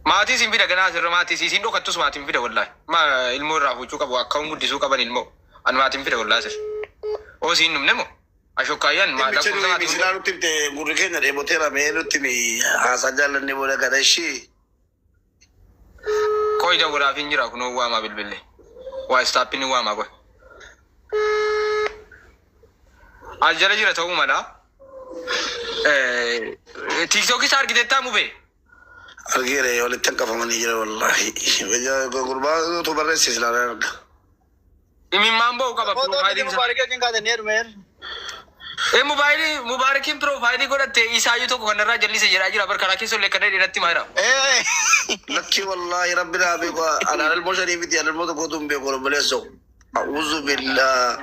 Maatii isin fida ganaa asirra maatii isiin dhokattus maatiin fida wallaahi. Ma ilmoo irraa fuuchuu qabu akka guddisuu qaban ilmoo. An maatiin fida wallaahi asirra. Oo siin dhumne moo? Ashokkaayyan maa Dhimmicha lakkoofsa nuyi maatii misilaa hunda. nutti himte gurri keenya dheeboteera mee nutti himi haasaa jaallanne booda kana ishii. Qoy dawwalaaf hin jira kunoo waamaa bilbille. Waa istaappiin ni waamaa qoy. As jala jira ta'uu mala. TikTok isaa argitettaa mubee? Argeera walitti hanqafamanii jira wallaahi. Gurbaa utuu barreesse silaa nan arga. Imimmaan ba'u qaba Footoo piroofaayiliin miti isaa. Mubaarakii wajjin kaatanii heerumeer. Ee mobaayilii Mubaarakiin piroofaayilii godhatte isaayyuu tokko kanarraa jallise jedhaa jira bar karaa keessa ollee kana dheeratti himaa jira. Ee. Lakkii wallaahi rabbi naa beeku anaan ilmoo shanii miti an ilmoo tokkotu hin beeku obboleessoo. A'uuzu billaa.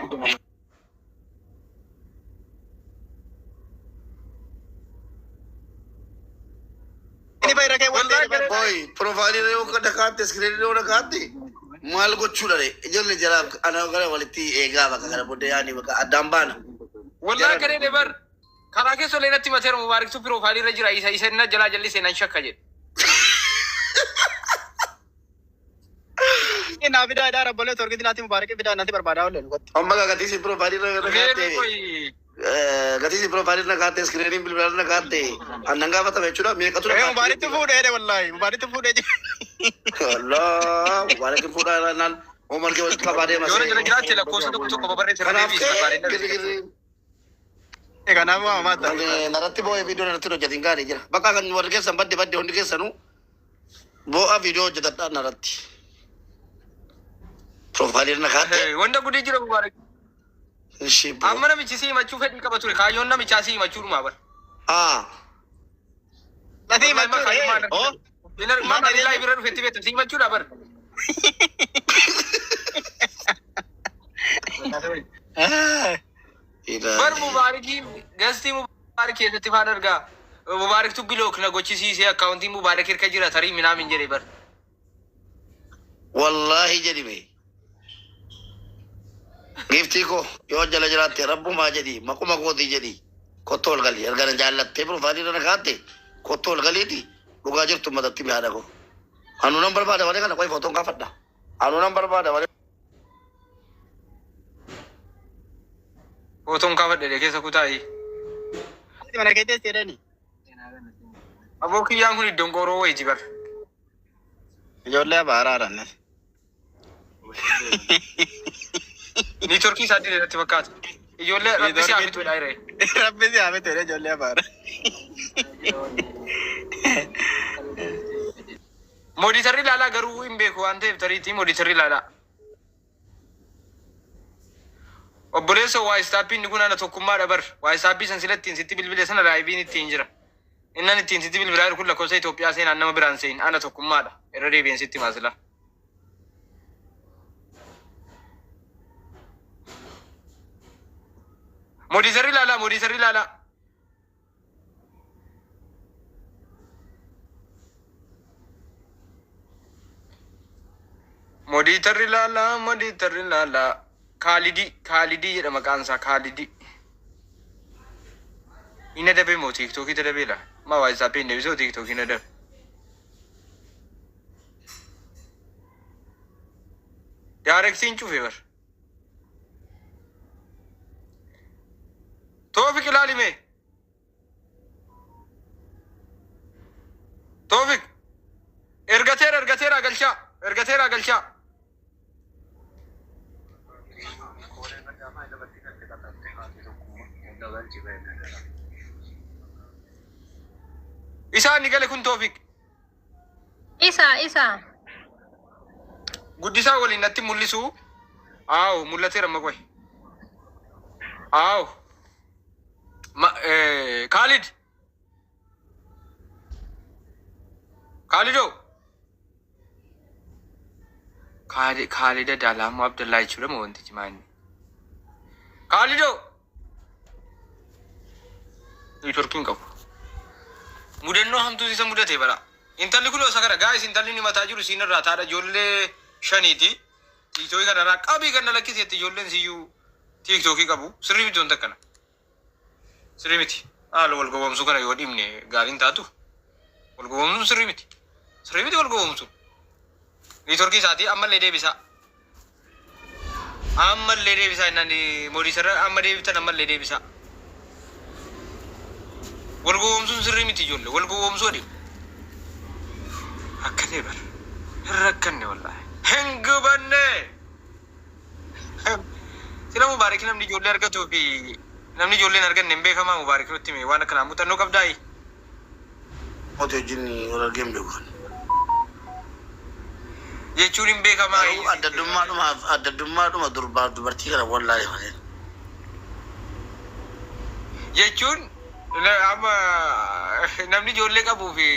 Inni bayra kee wal Wallahi dheere bar. Boy, profaayilii yoo dhaqaatte, iskiriinii yoo dhaqaatte, maal gochuudha re? Ijoollee jalaaf ana gara walitti eegaa bakka kana booddee yaani bakka addaan baana. Wallahi Jaran. akka dheedhe bar karaa keessa ollee natti himateera Mubaariktu piroofaayilii irra jira isa isa inni jalaa jallise nan shakka jedhe. Naa fidaa dhaa rabbolee torgiti naatti Mubaarakii fidaa natti barbaadaa oolleen kottu. Amma gaa gatii si profaayilii irra Meerri dhaqaatte, qoy gatii si profaayilii irra dhaqaatte, iskiriiniin bilbilaa irra dhaqaatte, annan gaafatame jechuudha. Meeqatu Ee dhaqaatte Mubaaritti jechuudha. fuudhee dhe wallaahi Mubaaritti fuudhee jira. Allah, Mubaarakin fuudhaa naan Omar kee walitti qabaa deema yoona jala see. jiraatte lakkoofsa tokko tokko babarreessa irra Kanaaf deebiisi kee barbaadeen girri dhabde. girri Kanaaf waamamaa ta'a. Ani narratti boo'ee viidiyoo narratti hin hojjetin gaarii jira. Bakka kan warri keessan badde badde hundi keessanuu boo'aa viidiyoo hojjetadhaa narratti. Piroofaayilii na kaa'atte. Wanta gudii jira Mubaarak. Ishii boo. Amma namichi si himachuu fedhii qaba ture kaayyoon namichaa si himachuu dhumaa bar. Ah. Natti Wallahi ma himachuudha. kaayyoon Ee. Oo. maal ani live irra dhufetti beektu si himachuudha bar. Bar Mubaarakiin gastii Mubaarak keessatti faan argaa. Mubaaraktu bilook na gochisiisee akkaawuntiin Mubaarak hirka jira tarii minaamin jedhe bar. Wallaahi jedhi mee. Giiftii koo yoo jala jiraatte rabbumaa jedhi maquma kootii jedhi kottu ol gali erga na jaallattee piroofaayilii irra na kaa'atte kottu ol galiiti dhugaa jirtu matatti mi haadha koo. Anuu nan barbaada malee kana qoy footoon kaafadha. Anuu nan barbaada malee. Footoon kaafadhe keessa kutaa'ii. Mana kee teessee jedhani. Aboo kiyyaan kun iddoon qoroo wayiiti bar. Ijoollee abaaraadhaan. Niitworkii isaa diinee natti fakkaata. Ijoollee rabbi si haa fixuudha hiree. Rabbi si haa fixuudha ijoollee abaara. Mooditarri ilaalaa garuu hin beeku waan ta'eef tariitii mooditarri ilaalaa. Obboleessa waayistaappiin inni kun ana tokkummaadha bar. Waayistaappii san sila ittiin sitti bilbile sana laayiviin ittiin jira. Innan ittiin sitti bilbilaa jiru kun lakkoofsa Itoophiyaa seenaan nama biraan seen ana tokkummaadha. Irra deebi'een sitti himaa sila. Mooditarri ilaalaa mooditarri ilaalaa. Mooditarri ilaalaa mooditarri ilaalaa. Kaalidii Kaalidii jedha maqaan isaa Kaalidii. Inni adabee moo tiiktookii adabee laa? Ma waayistaappii hin deebisee tiiktookii adabe. Daayirektiin cufe bar. Toofiq ilaali mee. Toofiq. Ergateera ergateera galchaa. Ergateera galchaa. Isaan ni gale kun Toofiq. Isa isa. Guddisaa waliin natti mul'isu. Aawo mul'ateera amma qoy. Aawo. Kaalid. Kaalidoo. Kaalida Daalaamoo Abdallaa jechuudha moo wantichi maali? Kaalidoo. Niitworkiin qabu. Mudannoo hamtuu isa mudate bara. Intalli kun osoo kana gaa'is intalli inni mataa jiru siin irraa taadha ijoollee shaniiti. Tiiktookii kanarraa qabii kan na lakkisi jetti ijoolleen siyyuu tiiktookii qabu. Sirrii miti wanta akkana. Sirrii miti. Haala wal gowwoomsuu kana yoo dhibne gaariin taatu. Wal gowwoomsuun sirrii miti. Sirrii miti wal gowwoomsuun. Networkii isaatii ammallee deebisaa. Ammallee deebisaa innaan moodisarra amma deebitan ammallee deebisaa. Wal gowwoomsuun sirrii miti ijoollee wal gowwoomsuu adeemu. Akkanee bara. Hin rakkanne wallaahi. Hin gubanne. Sila Mubaarik namni ijoollee argatuu fi namni ijoollee hin arganne hin beekamaa Mubaarik nutti hime waan akkanaa muuxannoo qabdaayi. Mootii wajjin wal argee hin beeku. Jechuun hin beekamaa. Garuu addaddummaadhuma durbaaf dubartii kana wallaahi malee. Jechuun amma namni ijoollee qabuu fi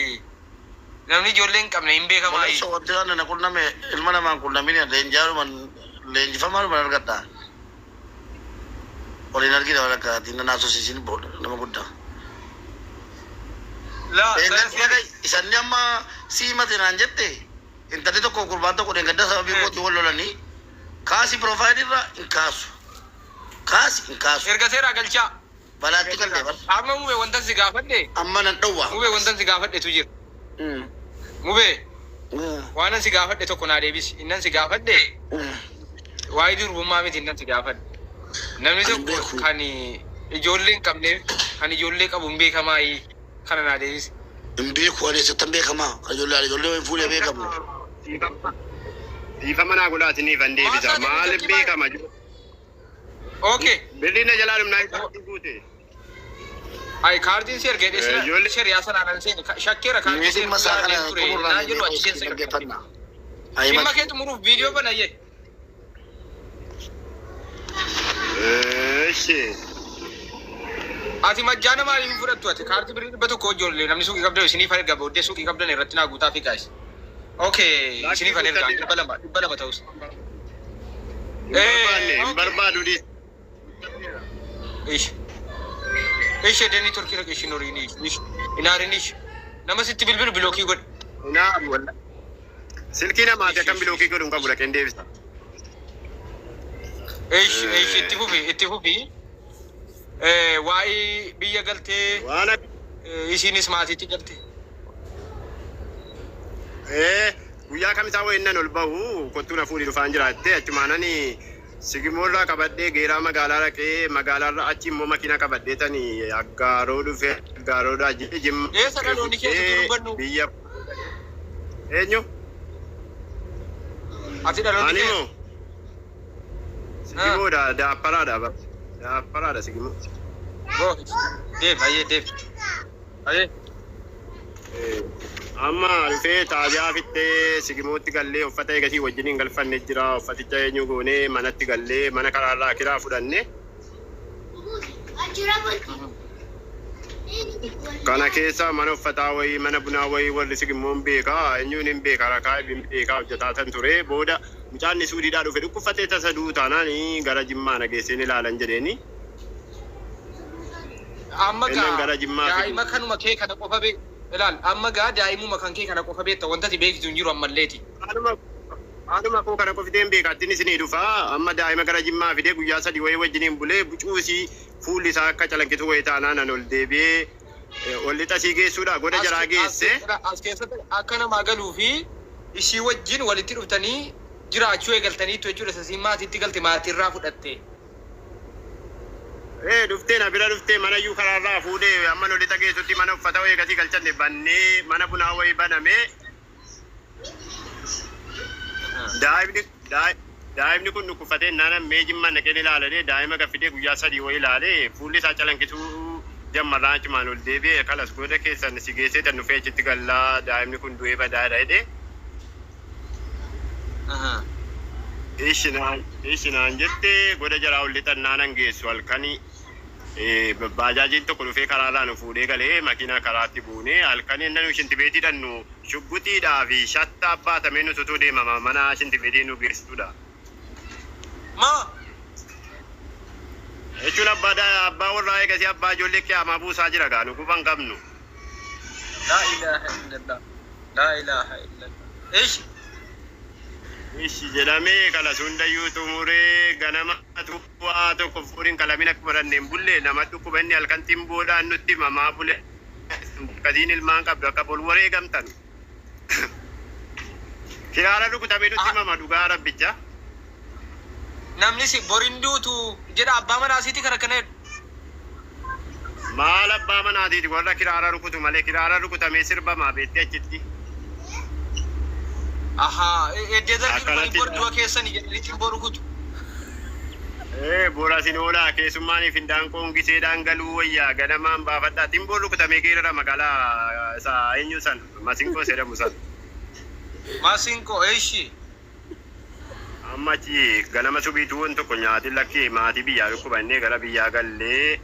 namni ijoollee hin qabne hin beekamaa. Waleessa wanti kana na qunname ilma namaan qunnamin leenjifamaadhuma argadha. Waliin argina waan akkaatiin na naasosiisin booda nama guddaa. Laa Isanni amma sii mate naan jette intalli tokko gurbaan tokko dheengadda sababii kootii wal lolanii kaasi profile irra hin kaasu. Kaasi hin kaasu. Erga seeraa galchaa. Balaatti galtee bar. Amma mube wantan si gaafadhe Amma nan dhowwa. Mube wantan si gaafadhetu jira. Mube waanan si gaafadhe tokko naa deebisi. Innan si gaafadhe waa'ee durbummaa miti innan si gaafadhe. Namni Ani hin tokko beeku. kan ijoollee hin qabneef kan ijoollee qabu hin beekamaayi kana naa deebisi. Hin beeku ani eessattan beekamaa. Kan ijoollee ijoollee hin fuudhee beekamu. Dhiifama naa godhaati ni fan deebisa. Maasaa Maaliif deebisa beekama? Okay. Birriin na jalaa dhumnaa isaatti guute. Ay kaartiin si ergee dheessina Ijoollee- shari'aa sanaan an seene shakkeera kaartiin si Dhimma isaa kana ture xumurraan naa jedhu achi keessa dhaggeeffanna. Dhimma kee xumuruuf viidiyoo banayyee. Eeshi. Ati majjaana maaliif hin fudhattu ati kaartii birrii 100 ijoollee namni suuqii qabdan isiniif erga booddee suuqii qabdan irratti naa guutaa fi gaayis. Okay isiniif erga 200 200 ta'us. Hin barbaanne hin barbaadu dhiis. Ish. Ish edeni turkii dhaqe ishin horiin ish. Ish. Inaarin ish. Nama sitti bilbilu block godhi. Inaaru walla. Silkii namaati akkam block godhu hin qabu dhaqeen deebisa. Ish ish itti fufi itti fufi. Waa'ee biyya galtee Waan isiinis maatiitti galte. Guyyaa kamisaa wayinnan ol bahu kottuu na fuudhi dhufaan jiraatte achumaanani sigimoorraa qabadhee geeraa magaalaa dhaqee magaalaarra achi immoo makiina qabadhee tani aggaaroo dhufe aggaaroodhaa jee jimma Eessa dhaloonni keessatti dubbannu? biyya eenyu Ati dhaloonni ani kee? moo sigimoodha daapparaadha bar daapparaadha sigimoo. Go. Deem ayyee deem. Ayyee. Amma dhufee taabiyaa fittee sigimootti gallee uffata eegasii wajjiniin galfanne jira uffaticha eenyu goonee manatti gallee mana karaarraa kiraa fudhanne kana keessa mana uffataa wayii mana bunaa wayii warri sigimoon beekaa eenyuun hin beekaa rakaa hin beekaa hojjetaa tan ture booda mucaan suudiidhaa dhufe dhukkubfatee tasa du'u taanaan gara jimmaa na geesseen ilaalan jedheeni. Amma Innan gaa gara Jimmaa fidu. daa'ima kanuma kee kana qofa beek ilaal amma gaa daa'imuma kan kee kana qofa beekta wanta ati beektu hin jiru ammalleeti. Haaluma koo kana qofiteen beekaattiin isinii dhufa amma daa'ima gara jimmaa fidee guyyaa sadii wayii wajjiniin bulee bucuusii fuulli isaa akka calanqisu wayii taanaan an ol deebi'ee ol lixa sii geessuudha goda jaraa geesse. As keessatti akka namaa galuu fi ishii wajjin walitti dhuftanii jiraachuu eegaltaniitu jechuudha. Sasiin maatiitti galte maatiirraa fudhatte. Dhuftee na bira dhuftee mana iyyuu karaarraa fuudhee amma ol lixa geessutti mana uffata wayii gasii galchanne bannee mana bunaa wayii banamee daa'imni kun dhukkubfatee naan mee jimmaa naqeen ilaalee daa'ima gaffidee guyyaa sadii wayii ilaalee fuulli isaa calanqisuu jammarraa achumaan ol deebi'ee kalas goda keessan si geessee tan dhufee achitti gallaa daa'imni kun du'ee badaadha jedhee. Ishinaan jette goda jaraa ol lixan naanan geessu halkanii baajaajiin tokko dhufee karaarraa nu fuudhee galee makiinaa karaatti buunee halkanii inni nu shintibeetii dhannu shuggutiidhaa fi shattaa baatamee nu tutuu deemama mana shintibeetii nu geessudha. Maa Jechuun abbaa warraa eegasii abbaa ijoollee qiyaamaa buusaa jira gaa nu quban qabnu. Laa ilaaha illallah. Laa ilaaha illallah. Ishi. Ishi jedhamee kalas hundayyuu xumuree ganama waa tokko fuudhin qalamina godhanneen bulle nama dhukkuba inni halkan timboodhaan nutti mamaa bule. Akkasiin ilmaan qabdu akka bol wareegamtan. Kiraara rukutamee nutti himama dhugaa rabbicha. Namni si borin duutu jedha abbaa manaa siiti kana kana jedhu. Maal abbaa manaatiiti warra kiraara rukutu malee kiraara rukutamee sirbamaa beetti achitti. Ahaa, eddee darbii dhufanii Akkanatti bor du'a keessanii jedhanii timboo rukutu. Ee bora sin oolaa keessummaaniif hindaanqoon giseedhaan galuu wayyaa ganamaan baafadhaa timboon rukutamee geerara magaalaa isa eenyu san masinqoo jedhamu san. Masinqoo eeshi. Amma achi ganama subiitu wan tokko nyaatiin lakkee maatii biyyaa dhukkubannee gara biyyaa gallee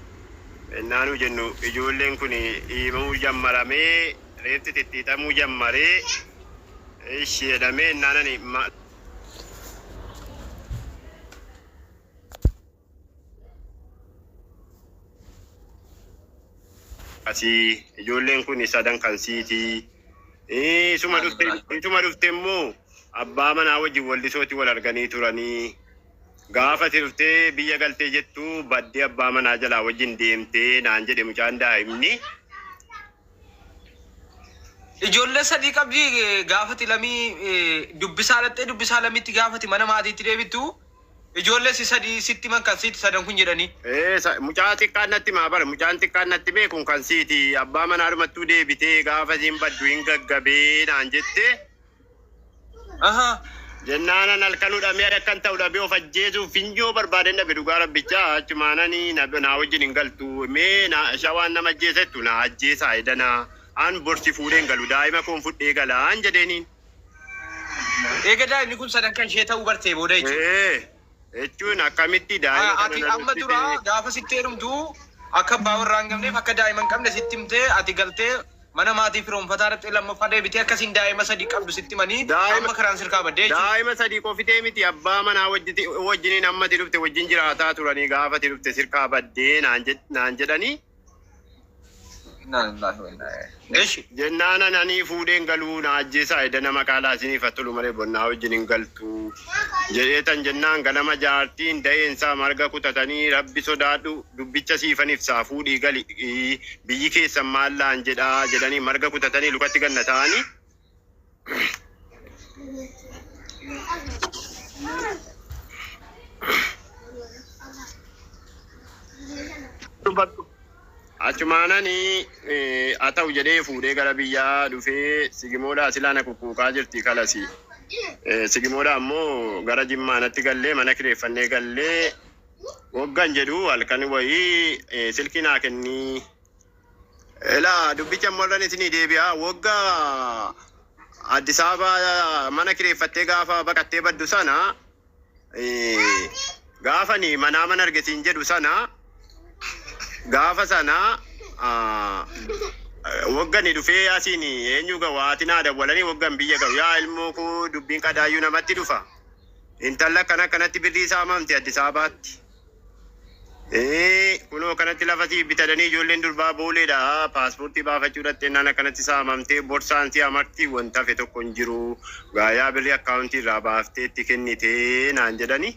naanuu jennu ijoolleen kun hiimamuu jammaramee reefti tittiitamuu jammaree ishi jedhamee naanani asii ijoolleen kun sadan kan siitii. Isuma dhufte isuma dhufte immoo abbaa manaa wajjin wallisooti wal arganii turanii. Gaafa ati dhuftee biyya galtee jettu baddee abbaa manaa jalaa wajjin deemtee naan jedhe mucaan daa'imni. Ijoollee sadii qabdi gaafati lamii dubbisaa laxxee dubbisaa lamitti gaafati mana maatiitti deebittu ijoollee si sadii sitti man kan sitti sadan kun jedhanii. Ee mucaa xiqqaan natti maa bara mucaan xiqqaan natti beekun kan siiti abbaa manaa dhumattuu deebitee gaafa isiin baddu hin gaggabee naan jette. Ahaa. Jennaanan halkan hudhamee akkan ta'u dhabee of ajjeesuuf finyoo barbaaden dhabe dhugaa rabbichaa achumaananii naa wajjin hin galtu mee na shawaan nama ajjeesettu na ajjeesaa edanaa an borsi fuudhee hin galu daa'ima koon fudhee gala an jedheeniin. Eega daa'imni kun sadan kan ishee ta'uu bartee booda jechuudha. Ee jechuun akkamitti daa'ima Ati kana na amma dura dubbisee gaafa sitti heerumtu akka abbaa warraa hin qabneef akka daa'ima hin qabne sitti himtee ati galtee mana maatii firoomfataa dhaqxee lammaffaa deebitee akkasiin daa'ima sadii qabdu sitti himanii Daa'ima amma karaan sirkaa baddee jechuudha. daa'ima sadii qofitee miti abbaa manaa wajjiniin ammati dhufte wajjin jiraataa turanii gaafati dhufte sirkaa baddee naan jedhanii. Inna lillahi wa inna ilaihi. Eshi. Jennaan ani fuudheen galuu na ajjeesaa edana maqaalaa isiniif haa tolu malee bonnaa wajjin hin galtu. Jedheetan jennaan ganama jaartiin da'eensaa marga kutatanii rabbi sodaadhu dubbicha siifaniif saa fuudhii gali biyyi keessan maallaan jedhaa jedhanii marga kutatanii lukatti ganna ta'anii. Dubbadhu. Achumaanani haa ta'u jedhee fuudhee gara biyyaa dhufee sigimoodhaa silaa na kukkuukaa jirti kalasi. Sigimoodhaa ammoo gara jimmaanatti gallee mana kireeffannee gallee waggan jedhu halkan wayii silkii naa kennii. Elaa dubbicha ammoo irraan isinii deebi'a. Wagga Addis Ababaa mana kireeffattee gaafa baqattee baddu sana gaafani manaa mana argisiin jedhu sana gaafa sana waggani dhufee asiin eenyu ga'u haati naa dawwalanii waggan biyya ga'u yaa ilmoo koo dubbiin qadaayyuu namatti dhufa. Intala akkana akkanatti birrii saamamte Addis Ababaatti. Kunoo kanatti lafa sii bitadanii ijoolleen durbaa booleedha. Paaspoortii baafachuu dhatteenaan akkanatti saamamtee borsaan si amartii wanta hafe tokko hin jiru. Gaayaa birrii akkaawuntii irraa baaftee itti kennitee naan jedhani.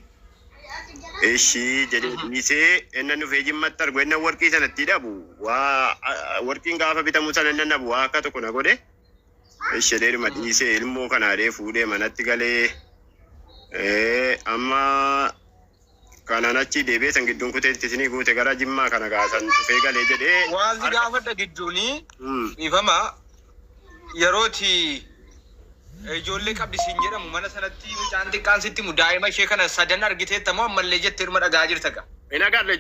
Ishii jedhee dhiisee innan dhufee jimmatti argu innan warqii sanatti dhabu. Waa warqiin gaafa bitamu sana innan dhabu waa akka tokko na godhe. Ishee jedheedhuma dhiisee ilmoo kana adee fuudhee manatti galee. Amma kanaan achi deebi'ee san gidduun kuteetti isinii guute gara jimmaa kana gaasan dhufee galee jedhee. Waan si gaafadha gidduuni ifama yerooti ijoollee qabdi siin jedhamu mana sanatti mucaan xiqqaan sitti himu daa'ima ishee kana sadan argiteetta moo ammallee jettee dhuma dhagaa jirta gaa. Hin agarre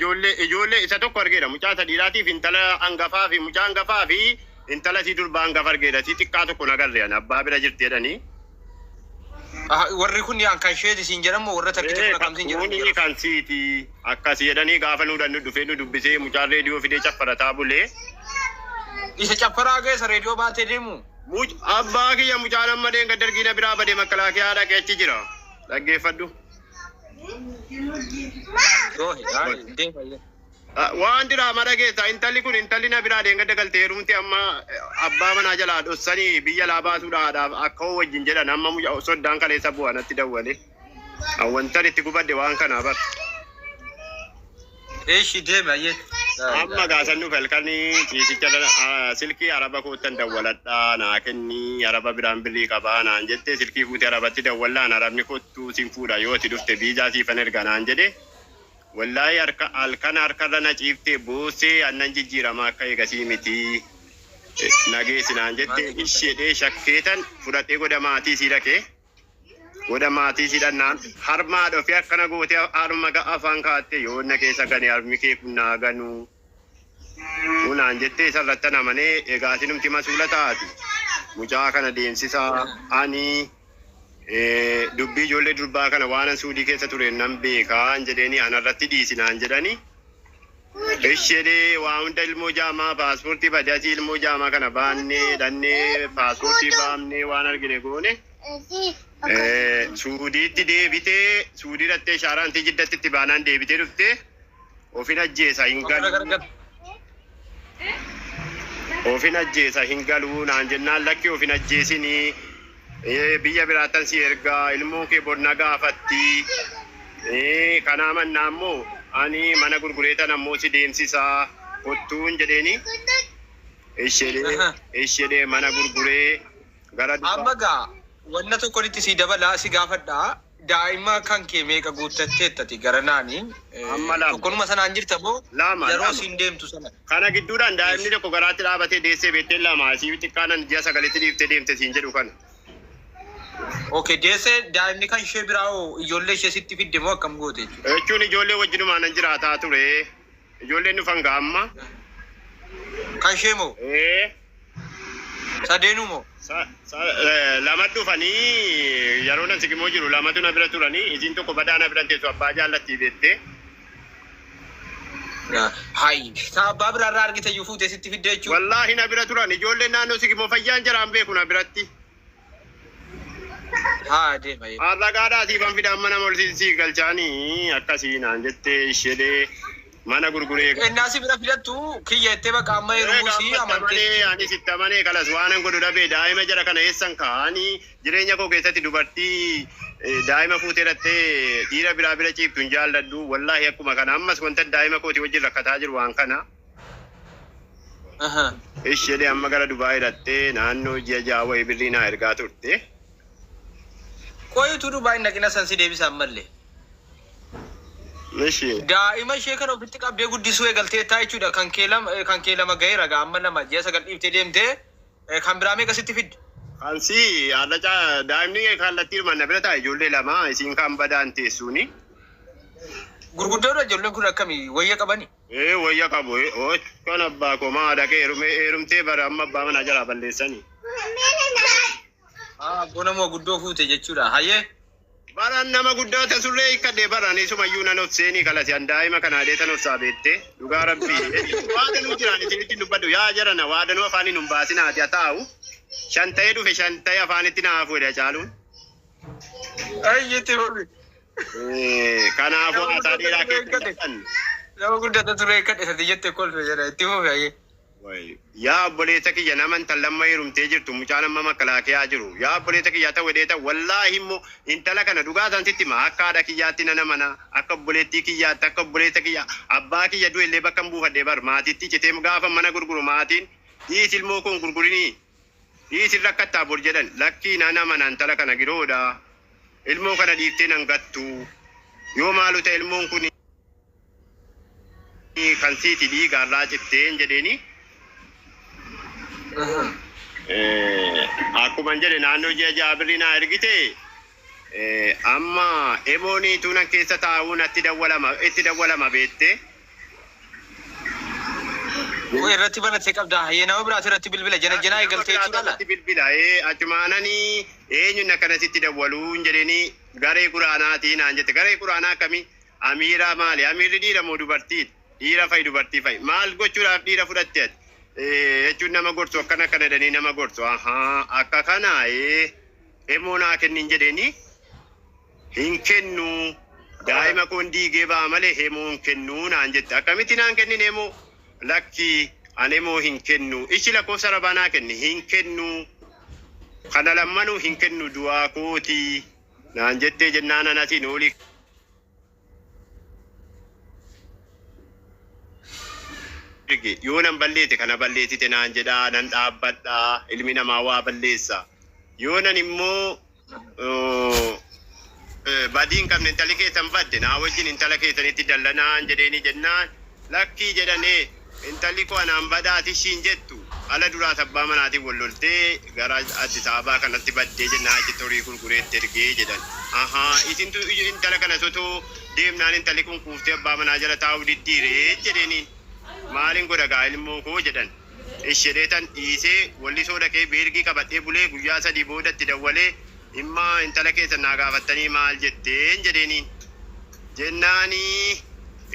ijoollee isa tokko argeera mucaa isa dhiiraatiif intala hangafaa fi mucaa hangafaa fi intala isii durbaa hangafa argeera isii xiqqaa tokko hin agarre ani abbaa bira jirti jedhanii. Warri kun kan isheeti siin jedhamu warra tarkite kun akkam siin jedhamu. Kuni kan siiti akkasii jedhanii gaafa nu dhannu dhufee nu dubbisee mucaan reediyoo fidee caffarataa bulee. Isa caffaraa geessa reediyoo baatee deemu. Abbaa kiyya mucaan amma deenga dargiina biraa badee makalaakiyaa dhaqee achi jira. Dhaggeeffadhu. Waan diraamaa dhageessa intalli kun intalli na biraa deenga dagaltee heerumti amma abbaa manaa jalaa dhossanii biyya laa baasuudhaaf akka hoo wajjin jedhan amma mucaa soddaan kaleessa bu'aa natti dawwale. Wantan itti gubadde waan kanaa bar. Eeshi deeme ayyee. Amma gaasan nuuf halkanii ciisicha silkii araba koottan dawwaladhaa naa kenni, araba biraan birrii qabaa naan jette. Silkii fuute arabatti dawwallaan arabni kottuu sin fuudha, yoo ati dhufte viizaa siifan erga naan jedhe. Wallaahi harka halkan harkarra na ciiftee boossee, annan jijjiirama akka eegasii miti nageessi naan jette. Isheedhee shakkeetan fudhadhee goda maatii sii dhaqee, goda maatii sii dhannaan harmaa dhofee akkana gootee harma afaan kaatte, yoo na keessa gane harmi kee kun naa ganuu kunaan jettee isarratti amanee. Egaa isinumti masuula taati. Mucaa kana deemsisaa, ani dubbii ijoollee durbaa kana waan Suudii keessa ture nan beekaa jedheeni, anarratti dhiisinaan jedhani. Ishedee waa hunda ilmoo jaamaa paaspoortii badasii, ilmoo jaamaa kana baannee dhannee paaspoortii baafnee waan argine goone. Suudiitti deebitee, Suudii dhattee shaaraantii Jiddatti itti baanaan deebitee dhuftee ofin ajjeesa hin galu. Ofin ajjeesa hin galuu naan jennaan, lakki ofin ajjeesinii, biyya biraattan si ergaa, ilmoon kee bor na gaafatti, kanaa mannaa immoo ani mana gurgureetan ammoo si deemsisaa kottuun jedheeni. Ishedee mana gurguree gara Amma gaa wanna tokko si dabalaa si gaafadhaa. Daa'ima kan kee meeqa guuttatteettati gara naani? Amma lama. Tokkonuma sanaan jirta moo? Lama, Yeroo lama. siin deemtu sana. Kana gidduudhaan daa'imni tokko garaatti dhaabatee deessee beektee, lama asii xiqqaanan ji'a 9tti dhiiftee deemte siin jedhu kana. Okay, deessee daa'imni kan ishee biraa hoo, ijoollee ishee sitti fidde moo akkam goote jechuudha? Jechuun ijoollee wajjinumaan nan jiraataa ture. Ijoolleen dhufan gaamma. Kan ishee moo? Ee. Sadeenuu moo? Lama dhufanii yeroo nan siqimoo jiru lamatu na bira turanii, isiin tokko badaa na bira teessu, abbaa jaallattii beektee. Hayi, ta abbaa biraarraa argite iyyuu fuutee sitti fidde jechuudha. Wallaahi na bira turan ijoolleen naannoo siqimoo, fayyaan jaraan beeku na biratti. Haa deema. Harragaadhaatii kan fidaan mana ol sii galchaanii akkasii naan jettee ishee mana gurguree. Ennaa si bira fidattu kiyya jettee bakka amma heerumuu si amantee. Amanee anis itti amanee kalas waan godhu dhabee, daa'ima jara kana eessan kaa'anii? Jireenya koo keessatti dubartii daa'ima fuutee dhattee dhiira biraa bira ciiftu hin jaalladhu. Wallaahi akkuma kana ammas wanta daa'ima kooti wajjin rakkataa jiru waan kana. Ishee amma gara Dubaayii dhattee naannoo ji'a 6 wayii birrii naa ergaa turte. Qoyituu Dubaayii naqina san si deebisa ammallee. Ishee. Daa'ima ishee kana ofitti qabdee guddisuu eegaltee taa jechuudha. Kan kee lama ga'eera gaa, amma lama ji'a 9 dhiiftee deemtee, kan biraa meeqa sitti fidde? Kansi haadha daa'imni kallattii na bira taa'e ijoollee lama, isiin kan badaan teessuuni. Gurguddoodha ijoolleen kun, akkamii, wayya qabani? Ee, wayya qabu. Kan abbaa koo maa dhaqee heerumtee bara amma abbaa manaa jalaa balleessanii. Abboo nama guddoo fuute jechuudha. Hayyee. Baraan nama guddaa tasullee hiikkadhee baraan isumayyuu nan of seenii kalasi an daa'ima kana adeetan of saabeette, dhugaa rabbii. Waadanuu jiraan isinitti dubbadhu yaa jarana, waadanuu afaaniin hin baasinaati haa taa'u. Shan ta'ee dhufe, shan ta'ee afaanitti naa hafuudha caaluun. Ayyeetti fufi. Kanaafuu haasaa dheeraa keessa Nama guddata ture kadhe sadi jettee kolfe jedha, itti fufi hayyee. Yaa obboleessa kiyya, nama intal lamma heerumtee jirtu, mucaan amma makalaakiyaa jiru. Yaa obboleessa kiyya, ta'u dheeta wallaahi immoo intala kana dhugaa isaan sitti hima, akka haadha kiyyaatti nana mana, akka obboleettii kiyyaatti, akka obboleessa kiyya, abbaa kiyya du'e illee bakka hin buufadhee bar maatiitti citee gaafa mana gurguru maatiin, dhiis ilmoo kun gurgurinii, dhiis rakkattaa bor jedhan. Lakkii, nana mana intala kana giroodha, ilmoo kana dhiiftee nan gattu, yoo maalu ta'e ilmoon kun kan siiti dhiigaarraa citteen jedheeni. Akkuma jedhe naannoo ji'a 6 birrii naa ergite. Amma emoonii tuunan keessa taa'uu natti dawwalama, itti dawwalama beette. Irratti banattee qabda. Hayyee, nama biraatu irratti bilbila jana janaa eegaltee jechuudha. Irratti bilbila achumaananii eenyuun akkanasitti dawwaluu hin jedhanii, garee quraanaatii naan jette. Garee quraanaa akkamii? Amiira maali? Amiirri dhiira moo dubartiidha? Dhiira fa'i dubartii fa'i? Maal gochuudhaaf dhiira fudhatte ati? Jechuun nama gorsu, akkana akkana jedhanii nama gorsu. Ahaa, akka kana emoo naa kennin jedhanii, hin kennu, daa'ima koon diigee ba'a malee hemoo hin kennu naan jette. Akkamitti naan kennin hemoo? Lakki, ani hemoo hin kennu. Ishi lakkoofsa rabaa naa kenni, hin kennu, kana lammanuu hin kennu, du'aa kooti naan jettee jennaan anasiin olii. Erge yoo nan balleesse kana balleessite naan jedhaa nan dhaabbadhaa ilmi namaa waa balleessa. Yoo nan immoo badii hin qabne intalli keessan badde naa wajjin intala keessanitti dallanaan jedheeni jennaan lakkii jedhanee intalli koo anaan badaati ishiin jettu ala duraas abbaa manaatiin wal loltee gara Addis Ababaa kanatti baddee jennaan achitti horii gurgureetti ergee jedhan. Ahaa isintu intala kana sotoo deemnaan intalli kun kuuftee abbaa manaa jala taa'uu diddiiree jedheeniin. Maalin godha gaa ilmoo koo jedhan. Ish jedheetan dhiisee Wallisoo dhaqee beergii qabadhee bulee guyyaa 3 booda itti dawwalee Immaa intala keessan naa gaafattanii maal jetteen jedheeniin. Jennaani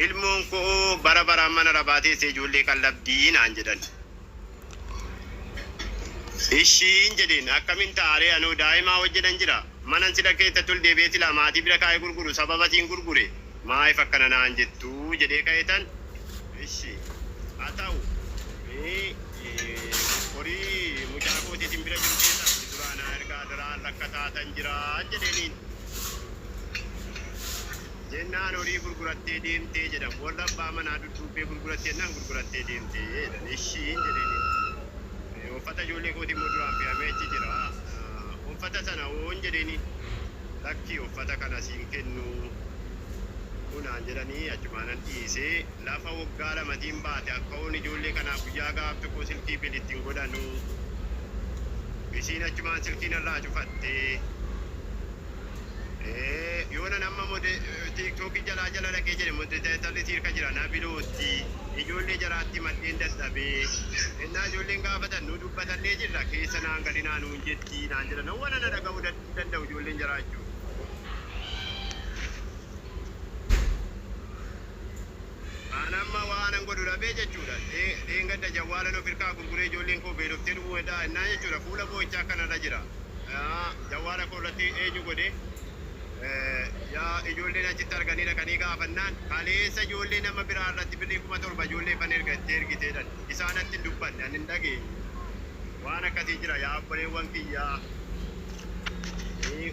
ilmoon koo bara baraan mana rabaa teessee ijoollee qallabdii naan jedhan. Ishiin jedheen akkamin ta'aree anoo daa'imaa wajjinan jira. Manan sila keessatti ol deebi'ee silaa maatii bira kaa'ee gurguru sababa siin gurgure maayif akkana naan jettu jedhee ka'eetan ishi haa ta'u horii mucaa kootii isin bira jiru keessaa gurguraa naa ergaa daraan rakkataatan jira jedheeniin. Jennaan horii gurgurattee deemtee jedhan. Warra abbaa manaa dudduubbee gurguratte jennaan gurgurattee deemtee jedhan. Ishiin jedheeniin. Uffata ijoollee kootii immoo duraan fe'amee achi jira. Uffata sana hoon jedheeniin. Lakkii uffata kana siin kennu naan jedhanii achumaanan dhiise. Lafa waggaa lamatiin baate akkawoon ijoollee kanaa guyyaa gaaf tokko silkii bil ittiin godhanu. Isiin achumaan silkii narraa cufatte. Yoonan amma mode tiiktookii jalaa jala dhaqee jedhe modetaayitarri siirka jira na bilootti. Ijoollee jaraatti madheen dadhabee. Ennaa ijoolleen gaafatan nu dubbatannee jirra keessa naan galinaa nuun jetti naan jedhan. Wana na dhaga'uu danda'u ijoolleen jaraa jechuudha. An amma waanan godhu dhabee jechuudha. Dheengadda jawwaalan of hirkaa gurguree ijoolleen koo beeloftee dhumuu hedaa ennaa jechuudha. Fuula boo'ichaa kanarra jira. Jawwaala koo irratti eenyu godhe yaa ijoolleen achitti arganii dhaqanii gaafannaan kaleessa ijoollee nama biraa irratti birrii 7,000 ijoollee fan erga itti ergiteedhan. Isaan natti hin dubbanne ani hin dhageenye. Waan akkasii jira yaa obboleewwan kiyyaa.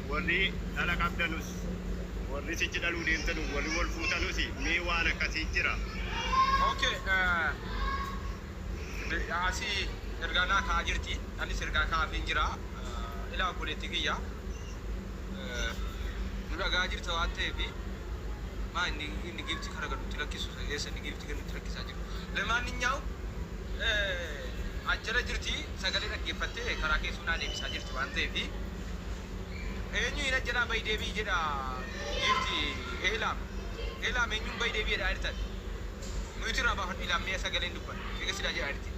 Warri dhala qabdanus warri sichi dhaluu deemtanu warri wal fuutanus mee waan akkasii jira. Okay, asii ergaa naa kaa'aa jirti. Anis ergaa kaa'aafin jira. Ilaa obboleetti kiyya. Nu dhagaa jirta waan ta'eef maa inni inni giiftii kana gad nutti lakkisu eessa inni giiftii gad nutti lakkisaa jiru. Lamaanninyaa'u ajjala jirti sagalee dhaggeeffattee karaa keessoo naa deebisaa jirti waan ta'eef eenyu hin ajjalaa bahi deebii jedha giifti eelaam eelaam eenyuun bahi deebii jedhaa jirtan nuti irraa baafadhu ilaam mi'a sagaleen dubbadhu eega silaa jedhaa jirti.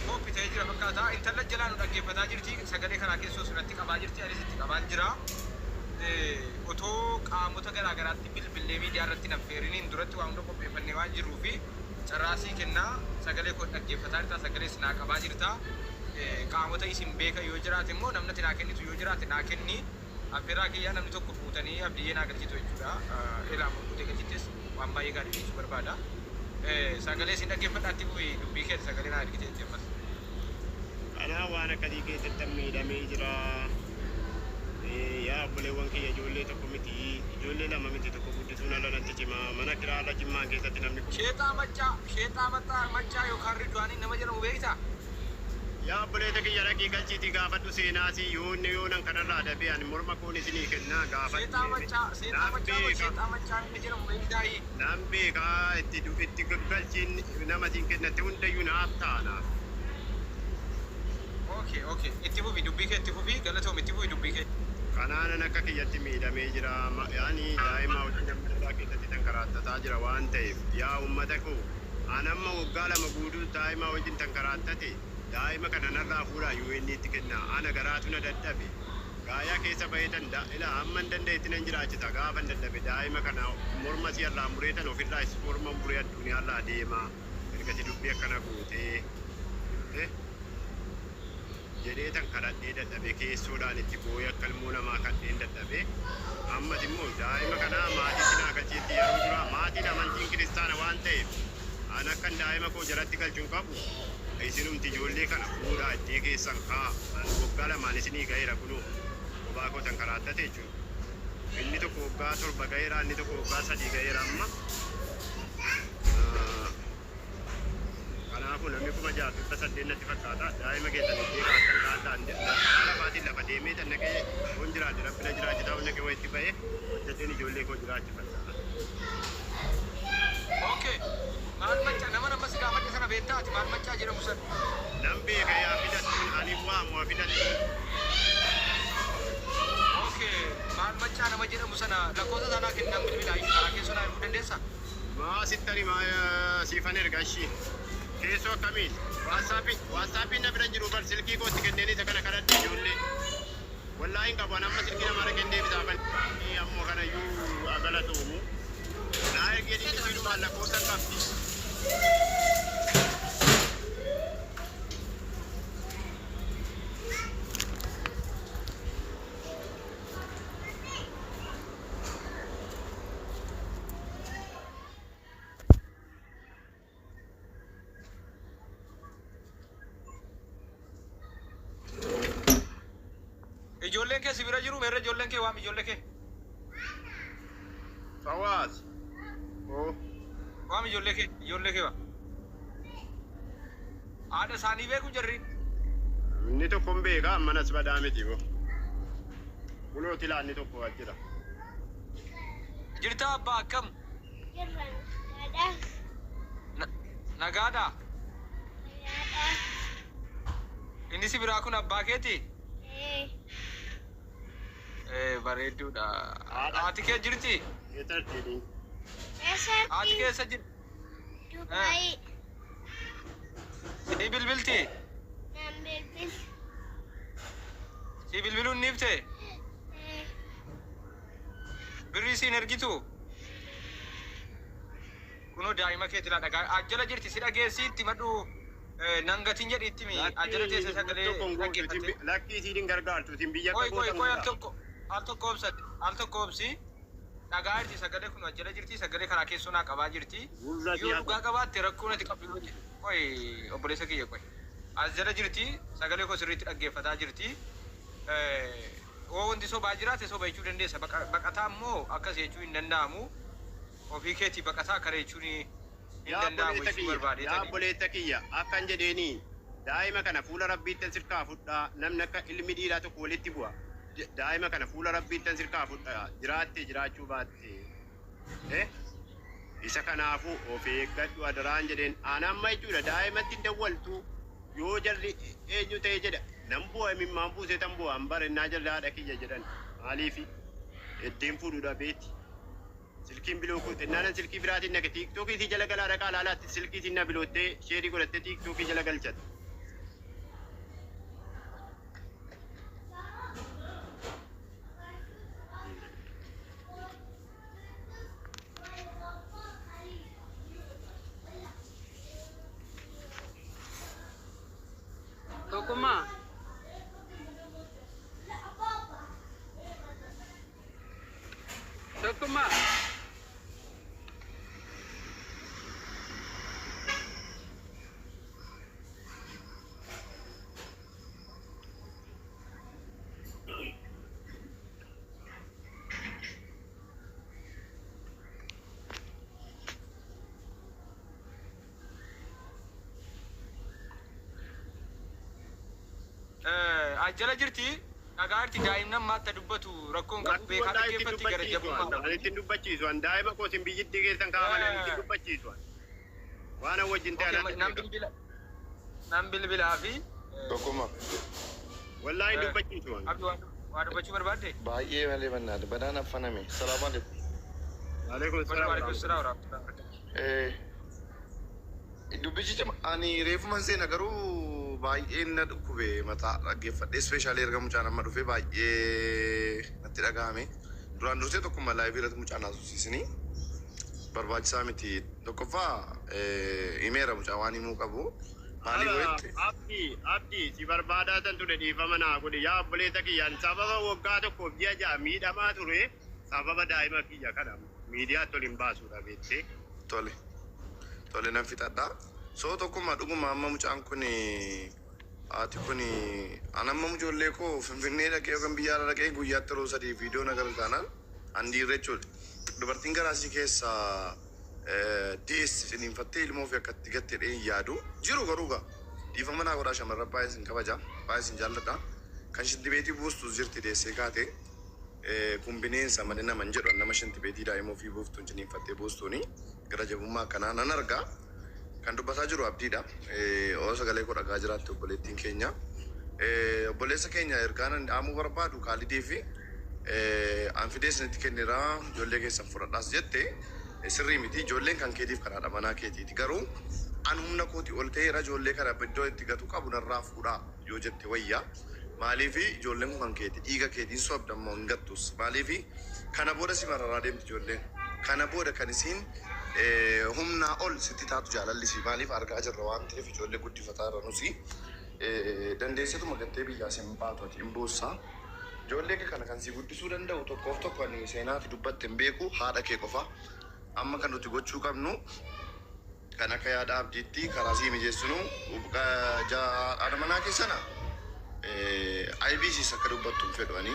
Kooppi ta'ee jira fakkaata. Intalla jalaa nu dhaggeeffataa jirti. Sagalee karaa keessoo sunatti qabaa jirti. Anis itti qabaan jira. Otoo qaamota garaa garaatti bilbillee miidiyaa irratti hin affeeriniin duratti waa hunda qopheeffannee waan jirruu fi carraa sii kennaa sagalee koo dhaggeeffataa jirta. Sagalee sinaa qabaa jirta. Qaamota isin beekan yoo jiraate immoo namni ati naa kennitu yoo jiraate naa kenni. Affeerraa kiyyaa namni tokko fuutanii abdiyyee naa galchitu jechuudha. Elaa fuutee galchittes waan baay'ee gaarii jechuu barbaada. Sagalee isin dhaggeeffadhaa itti bu'i dubbii keeti sagalee naa ergite jetti ammas. Anaa waan akkasii keessattan miidhamee jira. Yaa obboleewwan kiyya ijoollee tokko miti, ijoollee lama miti tokko guddisuun ala natti cima. Mana kiraa ala Jimmaan keessatti namni kuma. Sheexaa Maccaa, Sheexaa Maxxaa, Maccaa yookaan Ridwaaniin nama jedhamu beektaa? Yaa obboleessa kiyya dhaqii galchiitii gaafadhu seenaasii yoonni yoonan kanarraa dabee ani morma koon isinii kennaa gaafadhu Seexaa Maccaa, Seexaa nan Maccaa moo beeka Sheexaa Maccaa nama jedhamu beektaayii? nan beeka itti itti galchiin nama siin kennatte hundayyuu naaf ta'a naaf. Okay, okay. Itti fufi dubbii kee itti fufi galatoomi itti fufi dubbii kee. Kanaanan akka kiyyatti miidhamee jira ani daa'ima wajjin amma irraa keessatti tankaraatataa jira waan ta'eef yaa ummata koo an amma waggaa lama guutuu daa'ima wajjin tankaraattate daa'ima kana narraa fuudhaa UN tti kennaa ana garaatu na dadhabe gaayaa keessa baheetan ila hamman danda'etti nan jiraachisa gaafan dadhabe daa'ima kana morma si'arraa mureetan ofirraa morma muree addunyaarraa deema ergasi dubbii akkana gootee jedheetan kadhadhee dadhabe keessoodhaan itti boo'ee akka ilmoo namaa kadheen dadhabe ammas immoo daa'ima kanaa maatiitti naa galcheetti yeroo duraa maatiin amantiin kiristaana waan ta'eef an akkan daa'ima koo jalatti galchuun qabu isinumti ijoollee kana fuudhaa iddee keessan kaa an waggaa lamaan isinii ga'eera kunoo kophaa koo tan karaattate jechuudha. Inni tokko waggaa 7 ga'eera, inni tokko waggaa 3 ga'eera amma. Kanaafuu namni 6,800 natti fakkaata. Daa'ima keessan iddee kaattan kaattaan karaa lafaatiin lafa deemee tan naqee yoon jiraadhe rabbi na jiraachisaa yoon naqee wayitti ba'e hojjeteen ijoollee koo jiraachifadha. Okay. Maal maccaa nama nama si gaafadhe sana beektaa ati maal maccaa jedhamu sana? Nan beeka yaa fidattuun ani waamu haa fidattuun. Okay. Maal maccaa nama jedhamu sana lakkoofsa sanaa kennan bilbilaa karaa keessoo naa erguu dandeessaa? Maa sitti ani maa siifan erga ishii. Keessoo akkamiin? Waatsaappiin waatsaappiin na bira hin jiru bar silkii kootti kenneen isa kana kadhadhe ijoollee. Wallaahi hin qabu an amma silkii namaara kennee bitaa ammoo kanayyuu haa galatoomu. Naa ergi jedhiin isiinumaan lakkoofsa hin qabdi. Ijoolleen kee si bira jiru meerre ijoolleen kee waami ijoollee kee. Fawaaz. Oo. Waami ijoollee kee waami. Haadha isaanii beeku jarri. Inni tokko hin beeka ammanas badaa miti bo. Kunoo tilaa inni tokko as jira. Jirtaa abbaa akkam? Jirra nagaadha. Nagaadha. Nagaadha. Inni si biraa kun abbaa keeti? Ee. Ee bareedduudha. Haati kee jirti? Eessatti jedhiin? Haati Eessatti? kee eessa jirti? Dubaay. Sii bilbilti? Naan bilbil. Sii bilbiluun ni ibte? Ee. Birrii siin ergitu? Kunoo daa'ima keeti laa dhagaa. Ajjala jirti si dhageessi itti madhu nan gatiin jedhi itti mi ajjala teesse sagalee dhaggeeffatte. Lakkii isiin hin gargaartu isin biyya Qoy akka qoy gootan qoy al godha. tokko al tokko obsate al tokko obsi dhagaa jirti sagalee kun ajjala jirti sagalee karaa keessoo naa qabaa jirti. Gurra Yoo si'a dhugaa qabaatte rakkoo natti qabdu qoy obboleessa kiyya qoy. As jala jirti sagalee koo sirriitti dhaggeeffataa jirti. Yoo wanti sobaa jiraate soba jechuu dandeessa. Baqataa immoo akkas jechuu hin danda'amu. Ofii keetii baqataa akkana jechuun hin Yaa danda'amu obboleessa jechuu kiyya, yaa barbaadeetani. obboleessa kiyya, akkan jedheeni daa'ima kana fuula rabbiittan sirkaa fudhaa namni akka ilmi dhiiraa tokko walitti bu'a. Daa'ima kana fuula rabbiittan sirkaa fudha jiraatte jiraachuu baatte. Eh? Isa kanaafuu of eeggadhu adaraan jedheen aan amma jechuudha daa'imatti hin dawwaltu yoo jarri eenyu ta'e jedha nan bu'a imimmaan buusee tan bu'a an bara innaa jarri haadha kiyya jedhan maaliifi eddeen fuudhu dhabeeti. Silkiin biloo kun xinnaanan silkii biraatiin naqe tiiktookii isii jala galaa dhaqaa laalaatti silkii isiin na biloottee sheerii godhattee tiiktookii jala galchatte. Tokkummaa. Tokkummaa. Ajjala jirti dhagaa jirti daa'imnan maatta dubbatu rakkoon qabu Lakkii beekaa wallaahi ittiin dhaggeeffatti gara dubbachiisu an. jabummaa. Ani ittiin dubbachiisu an daa'ima koo isin biyyittii keessan kaa'aman ani ittiin dubbachiisu an. Waan an wajjin ta'e Okay, anatti nan beeka. bilbila nan bilbilaa fi Tokkummaa. Wallaahi hin dubbachiisu an. Abdi waa dubbachuu barbaadde? Baay'ee malee bannaadha. Banaan affaname. Salaamu alaikum. Waalaikum salaam. Waalaikum salaam warahmatullahi wabarakatuh. Dubbichi cima ani reefuma seena garuu baay'ee na dhukkube mataa dhaggeeffadhe. Ispeeshaalii erga mucaan amma dhufe baay'ee natti dhagahame. Duraan dursee tokkummaa laayivii irratti mucaan haasofsiisanii barbaachisaa miti. Tokkoffaa himeera mucaa waan himuu qabu. Maaliif jette? Abdii, Abdii, si barbaadaa san ture dhiifama naa godhi. Yaa obboleessa kiyyaan sababa waggaa tokkoof ji'a ja'a miidhamaa ture sababa daa'ima kiyya kana miidiyaatti ol hin baasuudha beektee. Tole. Tole nan fixadha. So tokkummaa dhuguma amma mucaan kun haati kun an amma ijoollee koo Finfinnee dhaqee yookaan biyya alaa dhaqee guyyaatti yeroo sadii viidiyoo na gara taanaan An dhiirri jechuudha. Dubartiin garaasii keessa deesse ciniinfattee ilmoo ofii akkatti gattee dhee hin yaadu. Jiru garuu gaa. Dhiifama naa godhaa, shamarran baay'ee isin kabaja. Baay'ee isin jaalladha. Kan shintibeetii buustus jirti deessee kaate. Kun bineensa malee nama hin jedhu. Nama shintibeetii daa'ima ofii buuftuun ciniinfattee buustuuni gara jabummaa akkanaa nan arga. Kan dubbataa jiru Abdiidha. Oo sagalee koo dhagaa jiraatte obboleettiin keenya. Obboleessa keenya ergaan ani dhaamuu barbaadu Kaalidii fi an fidee isinitti kenneera, ijoollee keessan fudhadhaas jette, sirrii miti. Ijoolleen kan keetiif kan haadha manaa keetiiti. Garuu an humna kootii ol ta'eera, ijoollee kana iddoo itti gatu qabu narraa fuudhaa yoo jette wayya. Maaliif ijoolleen kun kan keeti, dhiiga keetiin sobda immoo hin gattus. Maaliif kana booda si mararaa deemti ijoolleen. Kana booda kan isiin humnaa ol sitti taatu jaalalli si maaliif argaa jirra waan ta'eef ijoollee guddifataa irra nusi dandeessetuma gattee biyyaa sin baatu, ati hin boossaa. Ijoollee kee kana kan si guddisuu danda'u tokkoof tokko ani seenaati dubbatte hin beeku, haadha kee qofa. Amma kan nuti gochuu qabnu kan akka yaada Abdiitti karaa sii mijeessinu haadha manaa keessana IBCs akka dubbattu hin fedhu ani.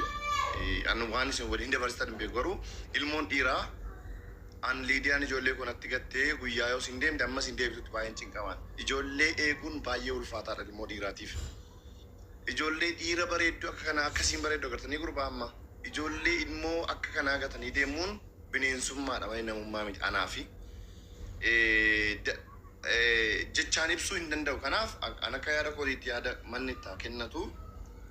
Ani waan isin waliin dabarsitan hin beeku, garuu ilmoon dhiiraa an Liidiyaan ijoollee kun natti gattee guyyaa yoo isin deemte ammas hin deebitutti baay'een cinqaman. Ijoollee eeguun baay'ee ulfaataadha ilmoo dhiiraatiif. Ijoollee dhiira bareedduu akka kanaa akkasiin bareedduu agartanii gurbaa amma. Ijoollee immoo akka kanaa gatanii deemuun bineensummaadha malee namummaa miti anaafi. Jechaan ibsuu hin danda'u. Kanaaf an akka yaada kootiitti yaada manni itti haa kennatu.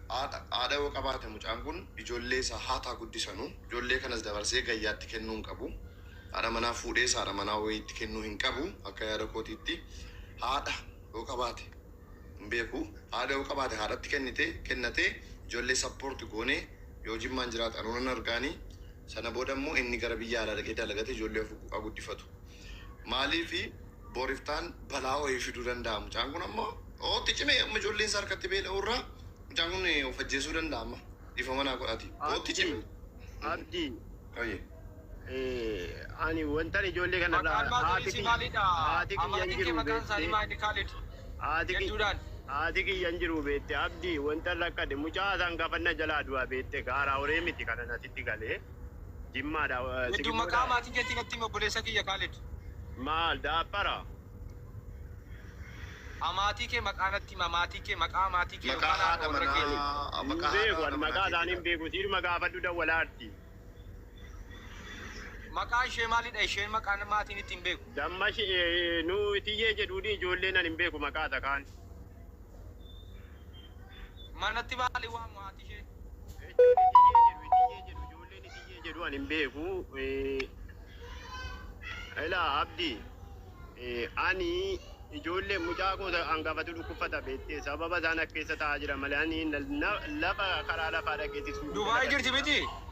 Haadha yoo qabaate mucaan kun ijoollee isaa haataa guddisanu. Ijoollee kanas dabarsee gayyaatti kennuu hin qabu. Haadha manaa fuudhees haadha manaa wayiitti kennuu hin qabu akka yaada kootiitti. Haadha yoo qabaate hin beeku. Haadha yoo qabaate haadhatti kennite kennatee ijoollee support goonee yoo Jimmaan jiraate anuu nan argaanii. Sana booda immoo inni gara biyya alaa dhaqee dalagate ijoollee of haa guddifatu. Maaliifi boriftaan balaa wayii fiduu danda'a. Mucaan kun ammoo ootti cimee amma ijoolleen isaa harkatti beela'u irraa mucaan kun of ajjeesuu danda'a amma. Dhiifama naa godhaati. Ootti cime. Abdii. Oye. Ani wantan ijoollee kanarraa Maqaan maatii haati isii kiyya maalidha? haati kiyya hin Amaatiin kee jiru maqaan isaanii beektee maali, Kaalid? Haati kiyya Jedhuudhaan. Haati kiyya hin jiru beekte, Abdii. Wanta rakkate mucaa isaan gaafanna jalaa du'a beekte, gaaraa horee miti kana nasitti galee Jimmaadha. Hedduu maqaa maatii keetii natti himi, obboleessa kiyya Kaalid. Maal daappara? Amaatii kee maqaa natti hima, maatii kee, maqaa maatii kee Maqaa yookaan haadha haadha warra keetii. manaa Hin maqaa beeku haadha ani manaa maqaa isaanii hin keetiidha. beeku, siidhuma gaafadhu dawwalaatti. Maqaa ishee maalidha? Isheen maqaan maatiin ittiin beeku. Dammashi nu itiyyee jedhuuni ijoolleen ani hin beeku maqaa isa kaan. Manatti maali waamu haati ishee? Jechuun itiyyee jedhu, itiyyee jedhu, ijoolleen itiyyee jedhu, ani hin beeku. Ilaa Abdii, ani ijoollee mucaa koo hangafatu dhukkubfata beektee, sababa isaan akka keessa taa'aa jira malee ani lafa karaa lafaa dhaqeetti suuqii Dubaay jirti dalagadheera. miti?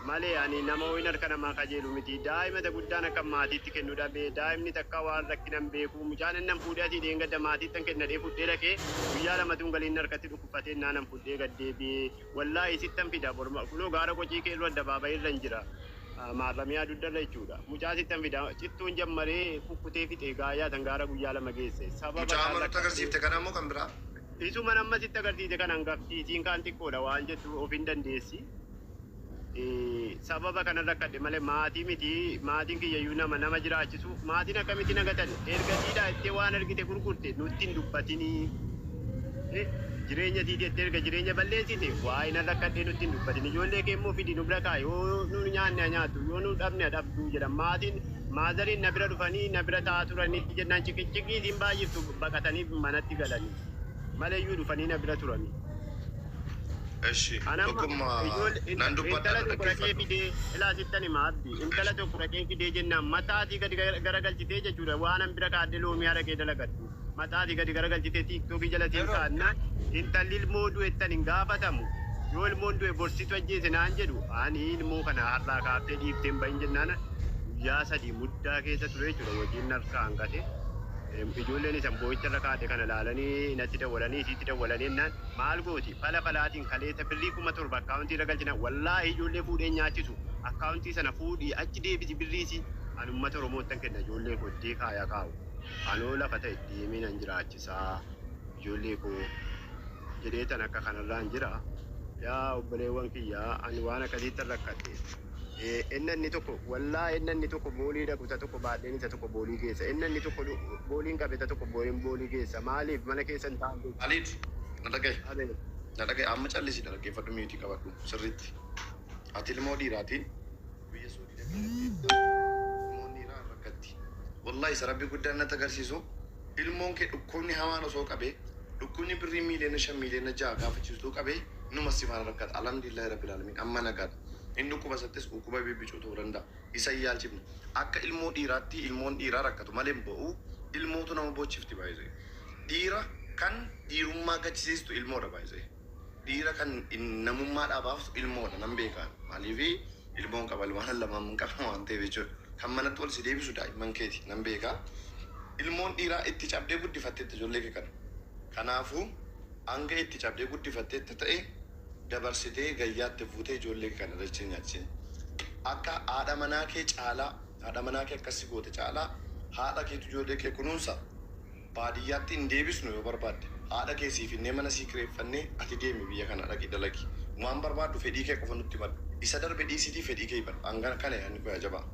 Malee ani nama wayin harka namaa kajeelu miti. Daa'ima guddaan akka maatiitti kennu dhabee, daa'imni takka waan rakkinan beeku. Mucaan innan fuudhee asii deengada maatiitti kennadhee fudhee dhaqee guyyaa lamatuun galiin harkatti dhukkubfatee naanan fudhee gad deebi'ee, wallaahi sittan fida borma kunoo gaara qocii keelloo addabaabayii irra hin jira. Maarramiyaa dugdarra jechuudha. Mucaa sittan fida cittuun jammaree kukkutee fixee gaayyaa tan gaara guyyaa 2 geesse. Sababa Mucaa isaan amma nutti rakkatee. agarsiifte kana immoo kan biraa. Isuma amma sitti agarsiise kan hangafti isiin kaan xiqqoodha waan jettu of hin dandeessi. Sababa kana rakkadhe malee maatii miti, maatiin kiyyayyuu nama nama jiraachisu, maatiin akkamitti nagatan erga siidhaa ittee waan argite gurgurte nutti hin dubbatinii. Jireenya siiti jettee erga jireenya balleessite waa'ee nan rakkadhee nutti hin dubbatin, ijoollee kee immoo fidi nu bira kaa, yoo nu nyaanne haa nyaattu, yoo nu dhabne haa dhabdu jedha. Maatiin maazariin na bira dhufanii na bira taa'aa turanii jennaan ciqiciqii isiin baay'iftu baqatanii manatti galanii maleeyyuu dhufanii na bira turanii. Eshi Anamma tokkummaa ijoollee nan dubbadha intala na tokko dhaqee dhaggeeffadhu. fidee, ilaa sittan hima Abdi, intala tokko dhaqee fidee jennaan mataatii gadi garagalchitee jechuudha, waan an bira kaadde loomii haraqee dalagadhu mataatii gadi garagalchitee TikTokii jala siin Yeroo kaadnaan intalli ilmoo du'ettan hin gaafatamu, yoo ilmoon du'e borsitu ajjeese naan jedhu. Ani ilmoo kana har'aa kaaftee dhiifteen bahin jennaan guyyaa 3 muddaa keessa ture jechuudha, hojiin harkaa hanqate. Ijoolleen isan boo'icha irra kaadhe kana laalanii natti dawwalanii isiitti dawwalanii jennaan maal gooti fala falaatiin kaleessa birrii 7,000 akkaawuntii irra galchina, wallaahi ijoollee fuudhee nyaachisu, akkaawuntii sana fuudhii achi deebisi birriisi, ani uummata Oromoottan kenna, ijoollee koo iddee kaayaa kaa'u, anoo lafa ta'e deemee nan jiraachisaa ijoollee koo jedhee tan akka kanarraan jira. Yaa obboleewwan kiyyaa, ani waan akkasiitti rakkadhe. Inni inni tokko wallaa inni inni tokko boolii dhaqu isa tokko baadheen isa tokko boolii keessa inni inni tokko booliin qabe isa tokko booliin boolii keessa maaliif mana keessa hin taa'u? Aliid, na dhagaye. Na dhagaye amma callisii dhaggeeffadhu miitii qabadhu sirriitti. Ati ilmoo dhiiraatiin biyya Suudii dhaqee ilmoon dhiiraa rakkatti. Wallahi isa rabbi guddaan natti agarsiisu ilmoon kee dhukkubni hamaan osoo qabee dhukkubni birrii miiliyoona 5 miiliyoona 6 gaafachiistuu qabee numa si faana rakkata. Alhamdulillahi rabbil alamin amma nagaadha. Inni dhukkuba isattis dhukkuba bibbicuu ta'uu danda'a. Isa hin yaalchifne. Akka ilmoo dhiiraatti ilmoon dhiiraa rakkatu malee hin bo'u ilmootu nama boochifti baay'ee. Dhiira kan dhiirummaa gachisiistu ilmoodha baay'ee. Dhiira kan namummaa baaftu ilmoodha nan beekaan. Maaliif ilmoon qaba ilmaan lamaan qaba waan ta'eef jechuudha. Kan manatti ol si deebisu daa'imman keeti nan beekaa. Ilmoon dhiiraa itti cabdee guddifatteetti ijoollee kee kana. Kanaafuu hanga itti cabdee guddifatteetti ta'e dabarsitee gayyaatti fuutee ijoollee kee kana dachee nyaachisine. Akka haadha manaa kee caalaa haadha manaa kee akkasii goote caalaa haadha keetu ijoollee kee kunuunsa. Baadiyyaatti hin deebisnu yoo barbaadde haadha kee siif innee mana sii kireeffannee ati deemi biyya kana dhaqi dalagi. Waan barbaaddu fedhii kee qofa nutti himadhu. Isa darbe dhiisitii fedhii kee hibadhu. Hangana kana yaadni koo jabaa.